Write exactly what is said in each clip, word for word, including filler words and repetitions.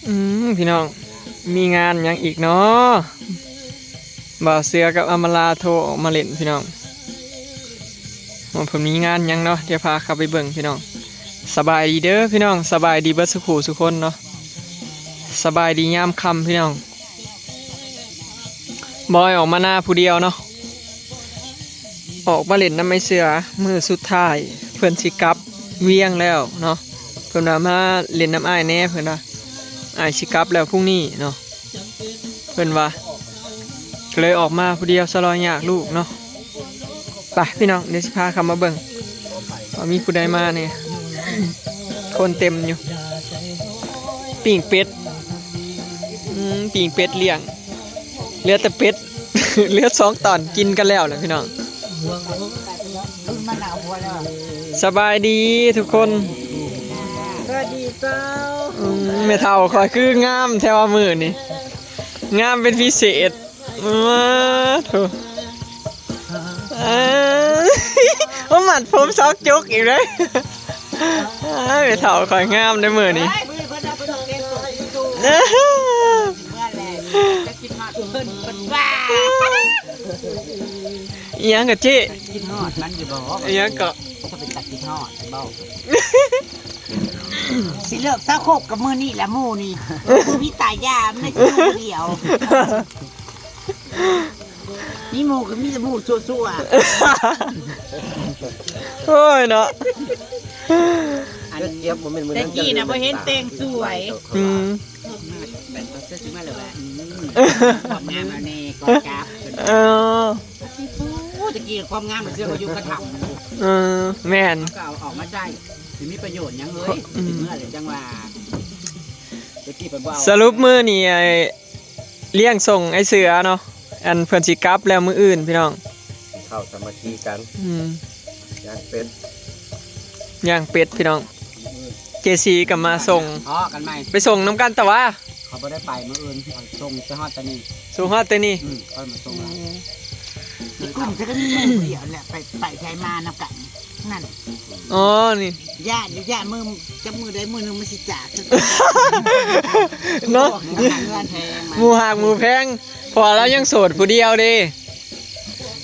อืม พี่น้อง มีงานหยังอีกเนาะ บ่าวเสือกับอำมาลาโทรออกมาเล่นพี่น้อง ว่าเพิ่นมีงานหยังเนาะ เดี๋ยวพาเข้าไปเบิ่งพี่น้อง สบายดีเด้อพี่น้อง สบายดีเบิดสุขูสุคนเนาะ สบายดียามค่ำพี่น้อง บอยออกมาหน้าผู้เดียวเนาะ ออกมาเล่นนำไอ้เสือ มื้อสุดท้าย เพิ่นสิกลับเวียงแล้วเนาะ เพิ่นว่ามาเล่นนำอ้ายแหน่ เพิ่นว่า อ้ายสิกลับแล้วพรุ่งนี้เนาะ เพิ่นว่า ก็เลยออกมาผู้เดียว สะลอยยากลูกเนาะ ไปพี่น้อง เดี๋ยวสิพาเข้ามาเบิ่ง ว่ามีผู้ใดมาเนี่ย คนเต็มอยู่ ปิ้งเป็ด อืม ปิ้งเป็ดเลี้ยง เหลือแต่เป็ด เหลือสองตอนกินกันแล้วแหละพี่น้อง สบายดีทุกคน สวัสดีเจ้า อืม แม่เฒ่าข้อยคืองามแท้ว่ามื้อนี้ งามเป็นพิเศษ มาโถ เอ้ย มามัดผมซอกจุกอีกเลย เอ้ย แม่เฒ่าข้อยงามเด้อมื้อนี้ เฮ้ย มื้อนี้เพิ่นเอาไปลงเล่นสวนอยู่ เมื่อแหละ จะคิดฮอดเพิ่น เพิ่นว่า อิหยังกะเจ๊ คิดฮอดมันอยู่บ่ อิหยังเกาะ จะเป็นตาคิดฮอดบ่ สิเลิกเซาคบกับมื้อนี้แหละ หมู่นี่ บ่มีตายา มันได้อยู่ผู้เดียว มีหมู่ก็มีแต่หมู่ซั่วๆ โอ้ยเนาะ อันเจี๊ยบบ่แม่นมื้อนั้น แต่กี้น่ะบ่เห็นแต่งสวย อืม แต่งตัวเสื้อสีมาเลยว่า อืม ความงามอันนี้ก็กราฟ เออ โอ้ ตะกี้ความงามมันเสื้อก็อยู่กระถาง เออ แม่น ก็เอาออกมาใส่ สิมีประโยชน์หยังเอ้ย อืม สิเมื่อหรือจังหวะ ตะกี้เพิ่นบ่เอา สรุปมื้อนี้ไอ้เลี้ยงส่งไอ้เสือเนาะ อันเพิ่นสิกลับแล้วมื้ออื่นพี่น้อง เข้าสามัคคีกัน อืม ย่างเป็ด ย่างเป็ดพี่น้อง เจซีก็มาส่ง อ๋อ กันใหม่ ไปส่งนำกันแต่ว่า เขาบ่ได้ไปมื้ออื่น เขาส่งไปฮอดตานี ส่งฮอดตานี อืม ค่อยมาส่ง อืม อีกกลุ่มจะก็มีหมู่เดียวแหละ ไป ไปไทยมานำกัน นั่น อ๋อ นี่ ย่านอยู่ ย่านมื้อ จักมื้อใดมื้อหนึ่งมันสิจาก เนาะ เงินแพงมา หมู่ฮักหมู่แพง เพราะว่าเรายังโสดผู้เดียวเด้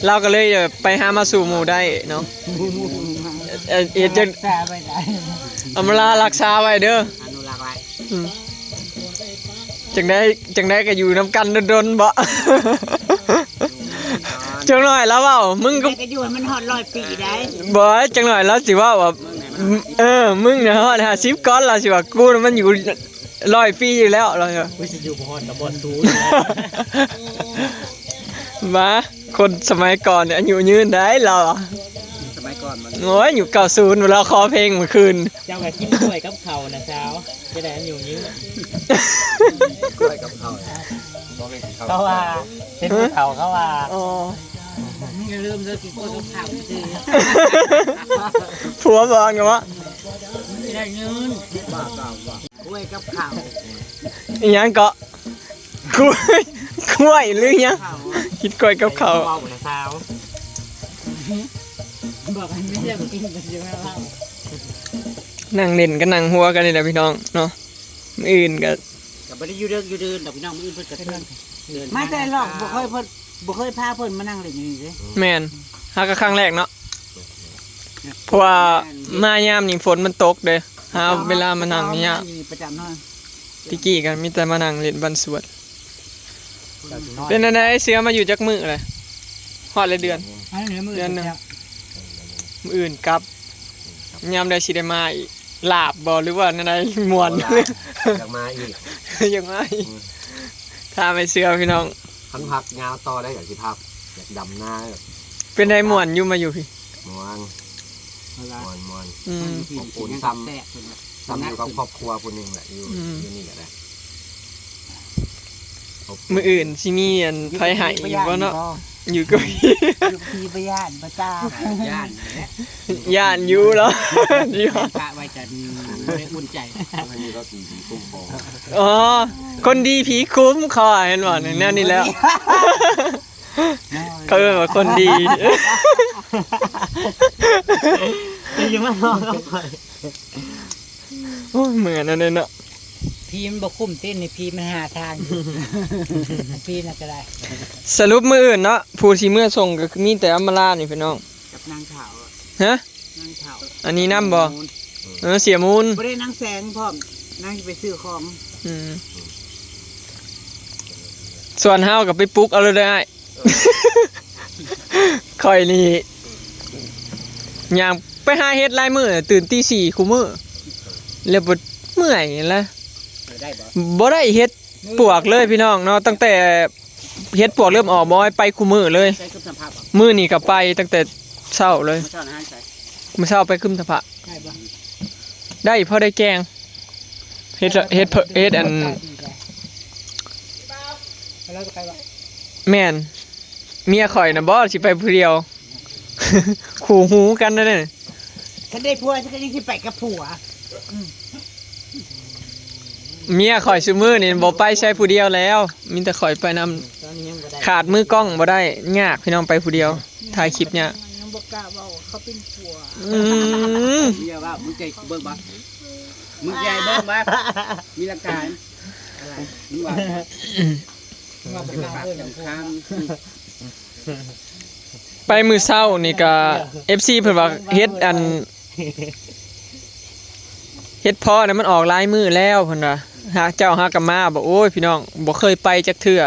เราก็เลยแบบไปหามาสู่หมู่ได้เนาะ เอ่อ เฮ็ดจั่ง รักษาไว้ได้ อำมาลารักษาไว้เด้อ อนุรักษ์ไว้ อืม จั่งใด จั่งใดก็อยู่นำกันดนๆ บ่ จั่งหน่อยแล้วเว้า มึงก็ จั่งใดก็อยู่ให้มันฮอดร้อยปีได้ บ่ จั่งหน่อยแล้วสิเว้าว่า เออ มึงเนี่ยฮอดห้าสิบก่อน แล้วสิว่ากูน่ะมันอยู่ร้อยปีอยู่แล้ว เราสิว่า กูสิอยู่บ่ฮอดกับบ่สู้ มา คนสมัยก่อนเนี่ยอายุยืนได้เราอะ สมัยก่อนมัน โอ้ย ยุคเก้าศูนย์ เราคอเพลงเมื่อคืน เจ้าก็กินกล้วยกับข้าวนะสาว จะได้อายุยืน กล้วยกับข้าว บ่แม่นข้าว เขาว่า เป็นผู้เฒ่าเขาว่า อ๋อ มึงอย่าลืมเด้อ กินกล้วยกับข้าวสิ ผัวบอกกันว่า จะได้เงิน บ้าเปล่าวะ กล้วยกับข้าว อิหยังเกาะ กล้วย กล้วยหรือหยัง ข้าว กินกล้วยกับข้าว เว้านะสาว บอกให้ไม่ได้กินก็สิมาเล่า นั่งเล่นกันนั่งหัวกันนี่แหละพี่น้องเนาะ มื้ออื่นก็ ก็บ่ได้อยู่เดิกอยู่เดินดอกพี่น้อง มื้ออื่นเพิ่นก็เดิน เดิน มาแต่หรอก บ่เคยเพิ่น บ่เคยพาเพิ่นมานั่งเล่นอยู่นี่เด้ แม่น หาก็ครั้งแรกเนาะ เพราะว่ามายามนี้ฝนมันตกเด้ หาเวลามานั่งนี่ยาก ประจำเนาะ ตะกี้ก็มีแต่มานั่งเล่นบ้านสวน เป็นจั่งใดเสือมาอยู่จักมื้อเลย ฮอดเลยเดือน อันนี้มื้อ เดือนหนึ่ง เดียว มื้ออื่นกลับ ยามใดสิได้มาอีก ลาบบ่ หรือว่าแนวใด ม่วน บ่ลาบ อยากมาอีก อยากมาอีก อืม ถ้าไม่เชื่อพี่น้อง คันพักยาวต่อได้อยากสิพัก อยากดำนา เป็นไดม่วนอยู่มาอยู่พี่ ม่วน เอาละ ม่วน ม่วน อืม อบอุ่นซ้ำ แซ่บเพิ่นว่า ซ้ำอยู่กับครอบครัวผู้หนึ่งแหละ อยู่ อืม อยู่นี่ก็ได้ มื้ออื่นสิมีอันไผให้อีกบ่เนาะ อยู่กับพี่ อยู่กับพี่บ่ย่านบ่จ้า ย่านแหละ ย่านอยู่เหรอ พระไว้จะบ่ได้อุ่นใจ อันนี้ก็ตีผีคุ้มครอง อ๋อ คนดีผีคุ้มครอง เห็นบ่ แนวนี้แล้ว เขาเรียกว่าคนดี จะยังมาลองกับข่อย โอ้ย เหมือนอันนั้นเนาะ ผีมันบ่คุ้มติ นี่ผีมันหาทางอยู่ ผีน่ะก็ได้ สรุปมื้ออื่นเนาะ ผู้สิเมือส่งก็คือมีแต่อำมาลานี่พี่น้อง กับนางเฒ่า ฮะ นางเฒ่า อันนี้นำบ่ เออ เสี่ยมูน บ่ได้นางแสงพร้อม นางสิไปซื้อของ อืม ส่วนเฮาก็ไปปลุกเอาเลยได้อ้าย ข้อยนี่ ย่างไปหาเฮ็ดหลายมื้อ ตื่นตีสี่คู่มื้อ แล้วบ่เมื่อยแล้ว ได้บ่ บ่ได้เฮ็ดปวกเลยพี่น้องเนาะ ตั้งแต่เฮ็ดปวกเริ่มออก บ่ไปคู่มื้อเลย ใส่เครื่องซักผ้าบ่ มื้อนี้ก็ไปตั้งแต่เช้าเลย มื้อเช้านะฮะใส่ มื้อเช้าไปคุมสภา ได้บ่ ได้พอได้แกง เฮ็ด เฮ็ด เฮ็ดอัน แล้วก็ไปบ่ แม่น เมียข่อยน่ะบ่สิไปผู้เดียว คู่หูกันนั่นน่ะ ฉันได้ผัว ฉันก็ยังสิไปกับผัว เมียข่อยซุมื้อนี่บ่ไปไสผู้เดียวแล้ว มีแต่ข่อยไปนำ ตอนนี้ยังบ่ได้ ขาดมือกล้องบ่ได้ ยากพี่น้องไปผู้เดียว ถ่ายคลิปเนี่ยาก ยังบ่กล้าเว้าเขาเป็นผัว อืม เมียว่ามึงใจเบิ่งบ่ มึงใจเบิ่งบ่ มีหลักฐาน อะไร มึงว่า ว่าบ่กล้าเอิ้นผัว ไปมื้อเช้านี่ก็ เอฟซี เพิ่นว่าเฮ็ดอัน เฮ็ดเพาะน่ะมันออกหลายมื้อแล้วเพิ่นว่า หากเจ้าหากะมาบ่ โอ้ยพี่น้อง บ่เคยไปจักเทื่อ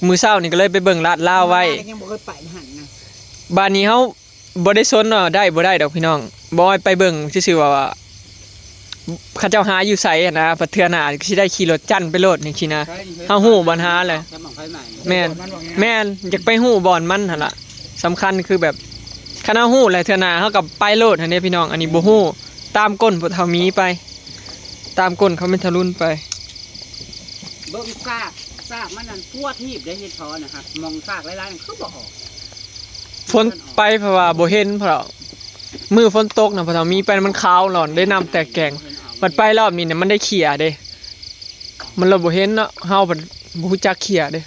มื้อเช้านี่ก็เลยไปเบิ่งลาดลาวไว้ ยังบ่เคยไปหั่นนะ บาดนี้เฮาบ่ได้สนว่าได้บ่ได้ดอกพี่น้อง บ่ไปเบิ่งซื่อๆว่า เขาเจ้าหาอยู่ไสหั้นนะ บัดเทื่อหน้าก็สิได้ขี่รถจั่นไปโลดจั่งซี้นะ เฮาฮู้บ่อนหาแหละ แม่น แม่น อยากไปฮู้บ่อนมันหั่นล่ะ สำคัญคือแบบ คันเฮาฮู้แล้วเทื่อหน้าเฮาก็ไปโลดหั่นเด้พี่น้อง อันนี้บ่ฮู้ ตามก้นพ่อเฒ่าหมีไป ตามก้นเขาแม่นทะลุนไป เบิ่งซาก ซากมันนั่นทั่วทีปได้เฮ็ดเพาะนะครับ มองซากหลายๆนั่นคือบ่ออก ฝนไปเพราะว่าบ่เห็น เพราะมื้อฝนตกน่ะพ่อเฒ่าหมีไปมันขาวหล่อน ได้น้ำแตกแกง บัดไปรอบนี้เนี่ยมันได้เขี่ยเด้ มันเลยบ่เห็นเนาะ เฮาบัดบ่ฮู้จักเขี่ยเด้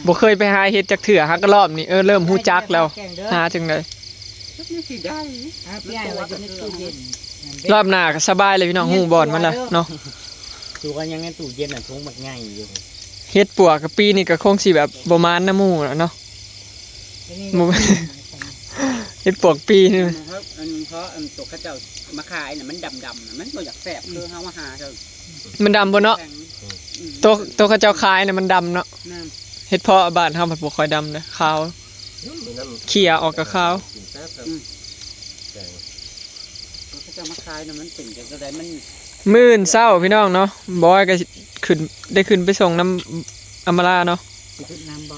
บ่เคยไปหาเฮ็ดจักเทื่อ หากะรอบนี้ เออ เริ่มฮู้จักแล้ว หาจั่งใด จักมันสิได้ อ่ะพี่อ้ายว่าอยู่ในตู้เย็น รอบหน้าก็สบายเลยพี่น้อง ฮู้บ่อนมันแล้วเนาะ ดูกันยังในตู้เย็นน่ะ ถุงบักใหญ่อยู่ เฮ็ดปวกกับปีนี่ก็คงสิแบบบ่มานนำหมู่แล้วเนาะ บ่ เฮ็ดปวกปีนี่ อันนี้ครับ อันเพาะอันตัวเขาเจ้ามาขายน่ะ มันดำๆน่ะ มันบ่อยากแซ่บ คือเฮามาหาเถอะ มันดำบ่เนาะ แข็ง อืม ตัว ตัวเขาเจ้าขายน่ะมันดำเนาะ แม่น เฮ็ดเพาะบ้านเฮามันบ่ค่อยดำเด้อ ขาว เขี่ยออกก็ขาว กินแซ่บครับ อืม แกง เขาเจ้ามาขายน่ะ มันเป็นจั่งใด มัน มื้ออื่นเช้าพี่น้องเนาะ บอยก็สิขึ้น ได้ขึ้นไปส่งนำอำมาลาเนาะ สิขึ้นนำบ่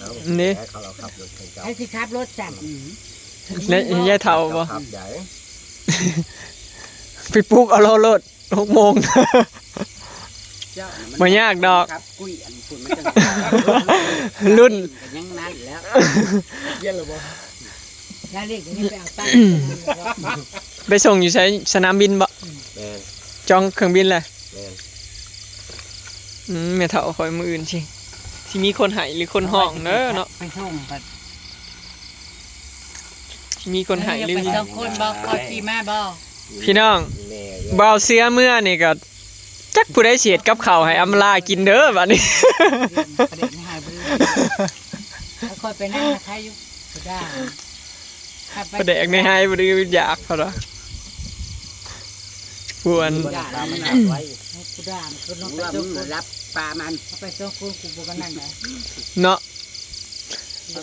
เอา นี่ ให้เขาเอาขับรถให้เจ้า ให้สิขับรถสั่น อืม และยายเฒ่าบ่ เจ้าขับใหญ่ ไปปลุกเอารอโลด หกโมง เจ้าน่ะมัน บ่ยากดอก ขับกุ้ยอันพุ่นมันจั่ง รุ่น ก็ยังนั่นแล้ว เย็นแล้วบ่ ลาเล็กยังไปเอาตั้ง ไปส่งอยู่ไส สนามบินบ่ แม่น จองเครื่องบินแหละ แม่น อืม แม่เฒ่าข้อยมื้ออื่นสิ สิมีคนให้หรือคนฮ้องเด้อเนาะ ไปส่งบัด สิมีคนให้หรือ ไปสองคนบ่ ข้อยขี่มาบ่ พี่น้อง แม่อยู่ บ่าวเสือเมือนี่ก็ จักผู้ใดสิเฮ็ดกับข้าวให้อำมาลากินเด้อบัดนี้ ประเด็นหายไปเลย แล้วค่อยไปนั่งนะใครอยู่ ผู้ด่าง ขับไป ปลาแดกในไฮบ่ได้อยากเขาเนาะ ผู้อัน ด่างมันหนักไว้ ผู้ด่างคือน้อง มึง ไป ว่า สอง มึง คน รับปลามัน เอาไปสองคนกูบ่กันนั่งไหน เนาะ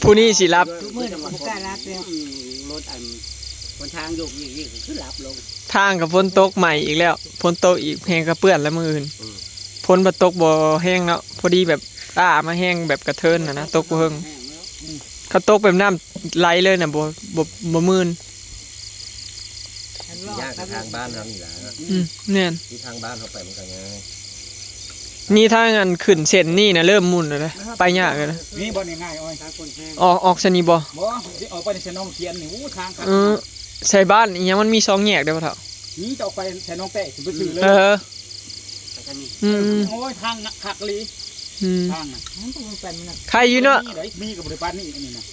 ผู้นี้สิรับ ทุกมื้อนี่กูบ่กล้ารับเลย อืม รถอัน บนทางโยกเยกๆ คือรับลง ทางก็ฝนตกใหม่อีกแล้ว ฝนตกอีกแฮงก็เปื้อนแล้วมื้ออื่น อืม ฝนบ่ตกบ่แฮงเนาะ พอดีแบบอ้ามาแฮงแบบกระเทินน่ะนะ ตกบ่เฮิง แห้งแล้ว อืม คันตกแบบน้ำไหลเลยน่ะ บ่ บ่ บ่มื่น อันว่า ย่างไปทางบ้านเฮานี่ล่ะ อืม แม่น ที่ทางบ้านเฮาไปมันก็ง่าย นี่ทางอันขึ้นเส้นนี่นะ เริ่มมุ่นแล้วนะ ไปยากแล้วนะ นี่บ่นี่ง่ายอ้อย ทางคนแห้ง ออก ออกเส้นนี้บ่ บ่ สิออกไปในเส้นหนองเขียนนี่ อู้ ทางคัก เออ ใส่บ้านอีหยังมันมีสองแยกเด้อพ่อเฒ่า นี่จะออกไปใส่หนองแต้สิไปซื้อเลย เออ ไปทางนี้ อืม โอ้ย ทางน่ะคักอีหลี อืม ทางน่ะ มันต้องไปมันน่ะ ใครอยู่เนาะ มีได้ มีกับบ่ได้ปานนี้อันนี้น่ะ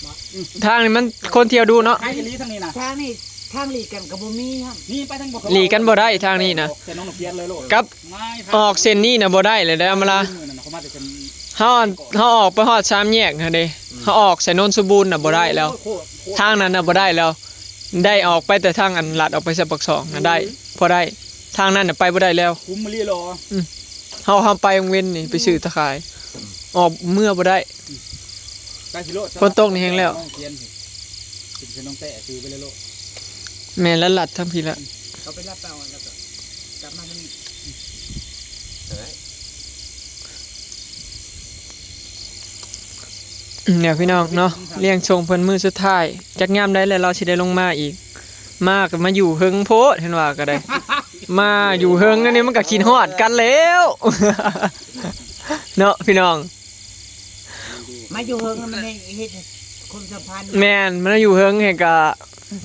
ทางนี่มันคนเที่ยวดูเนาะ ใครอีหลีทางนี้น่ะ ทางนี่ ทางหลีกกันก็บ่มีครับ นี่ไปทางบ่ หลีกกันบ่ได้ทางนี้นะ เส้นน้องนกเขียนเลยโลด กับ ง่ายครับ ออกเส้นนี้นะบ่ได้เลยเด้อ อำมาลา มื้อนั้นน่ะเขามาแต่เส้น เฮา เฮาออกไปฮอดสามแยกหั่นเด้ เฮาออกใส่โนนสมบูรณ์น่ะบ่ได้แล้ว โอ้ย โคตร โคตร ทางนั้นน่ะบ่ได้แล้ว ได้ออกไปแต่ทางอันลัดออกไปใส่ปากซองน่ะได้ พอได้ ทางนั้นน่ะไปบ่ได้แล้ว คุ้มมาลีหรอ อืม เฮา เฮาไปกลางเว็นนี่ ไปซื้อตะข่าย ออกเมือบ่ได้ ใกล้สิโลด ฝนตกนี่แฮงแล้ว เขียนสิ เป็นเส้นน้องแต้ซื้อไปเลยโลด แม่นแล้วลัดทางพี้ละ เขาไปรับเอาแล้วก็กลับมาทางนี้ เนี่ยพี่น้องเนาะ เลี้ยงส่งเพิ่นมื้อสุดท้าย จักยามใดแล้วเราสิได้ลงมาอีก มาก็มาอยู่เฮิงโพด เห็นว่าก็ได้ มาอยู่เฮิงอันนี้มันก็คิดฮอดกันแล้ว เนาะพี่น้อง มาอยู่เฮิงมันเฮ็ดความสัมพันธ์ แม่น มันอยู่เฮิงแฮงกะ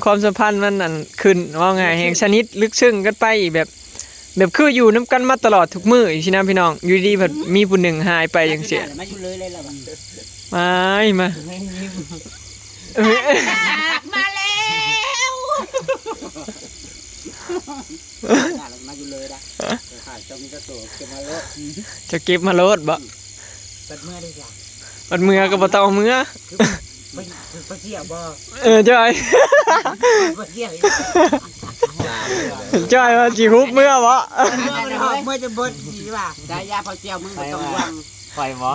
ความสัมพันธ์มันนั่นขึ้น ว่าไง แฮงสนิทลึกซึ้งกันไปอีกแบบ แบบคืออยู่นำกันมาตลอดทุกมื้อจังซี้นะพี่น้อง อยู่ดีๆ แบบมีผู้หนึ่งหายไปจังซี้ มาอยู่เลยเลยล่ะวะ มา มา มาแล้ว มาอยู่เลยนะ เออ ค่ะ เจ้ามีเจ้าตัวเก็บมาโลด จะเก็บมาโลดบ่ บัดเมือได้จ้ะ บัดเมือก็บ่ต้องเอาเมือ คือไป คือไปเสี่ยวบ่ เออ จ้อย ไปเสี่ยวอีก จ้อยว่าสิฮุบเมือบ่ เมือจะเบิดดีว่ะ ได้ยาพอเสี่ยวมึงบ่ต้องห่วง ข่อยบ่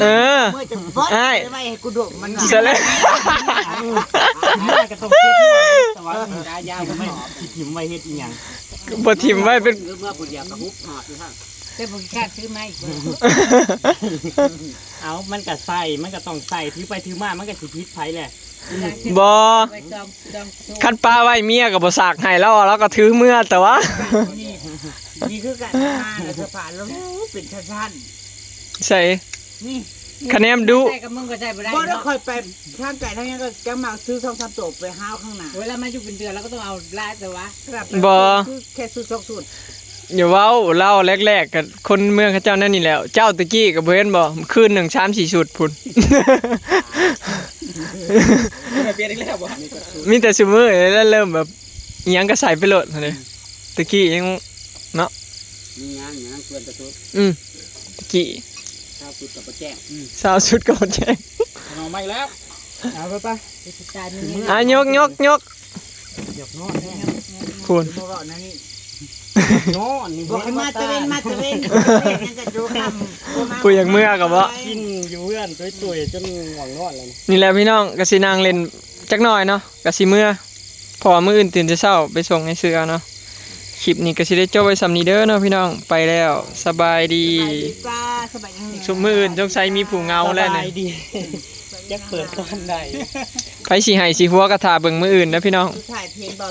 เออ เมื่อจะเบิด อ้าย ไว้ให้กูดมมันหน่อย เสร็จแล้ว เมื่อก็ต้องเก็บเงินแต่ว่า ได้ยา สิถิ่มไว้ สิถิ่มไว้เฮ็ดอีหยัง บ่ถิ่มไว้เป็น เมื่อผู้เดียวก็ฮุบหอบอยู่หั่น แต่บ่กล้าซื้อมาอีก เอา มันก็ใส่ มันก็ต้องใส่ ถือไปถือมา มันก็สิผิดไผแหละ บ่ ไว้จอง จองโชค คันปาไว้เมียก็บ่สากให้แล้ว แล้วก็ถือเมือแต่ว่า นี่ นี่คือการมาแล้วสภาพแล้วเป็นชั้นๆ ใส่ นี่ คะแนนดุ ใส่กับมึงก็ใส่บ่ได้ บ่ได้ เนาะ ค่อยไปทางไกลทางนี้ก็จะมาซื้อสองสามตัวไปห้าวข้างหน้า เวลามาอยู่เป็นเดือนเราก็ต้องเอาลาดแต่ว่า ครับ บ่ คือแค่ชุดสองชุด อย่าเว้า เล่าแรกๆ กับคนเมืองเขาเจ้านั่นนี่แหล้ว เจ้าตะกี้ก็บ่เห็นบ่ คืนหนึ่งสามสี่ชุดพุ้น เปลี่ยนอีกแล้วบ่ มีแต่ซุมื้อแล้วเริ่มแบบ อิหยังก็ใส่ไปโลดหั่นเด้ ตะกี้ยัง เนาะ มีงานอย่างนั้นชวนตะทุก อืม ตะกี้ เช้าสุดกับบ่แจ้ง อืม เช้าสุดกับบ่แจ้ง เอามาอีกแล้ว เอาไปไป อ่ะ ยก ยก ยก ยกนอนแน่ พุ้น มาเว้านั่นนี่ นอนนี่ บอกให้มาตะเวน มาตะเวน ยังกะโจกค่ำ ผู้อยากเมือก็บ่ กินอยู่เฮือนตุ้ยๆ จนง่วงนอนแล้วนี่ นี่แหละพี่น้อง ก็สินั่งเล่นจักหน่อยเนาะ ก็สิเมือ เพราะว่ามื้ออื่นตื่นแต่เช้าไปส่งให้เสื้อเนาะ คลิปนี้ก็สิได้จบไว้ส่ำนี้เด้อเนาะพี่น้อง ไปแล้ว สบายดี สบายดีจ้า สบายดี ซุมมื้ออื่นสงสัยมีผู้เหงาแล้ว สบาย นี่ ดี จักเปิดตอนใด ไผสิให้สิหัวก็ถ่าเบิ่งมื้ออื่นนะพี่น้อง ถ่ายเพลงเบา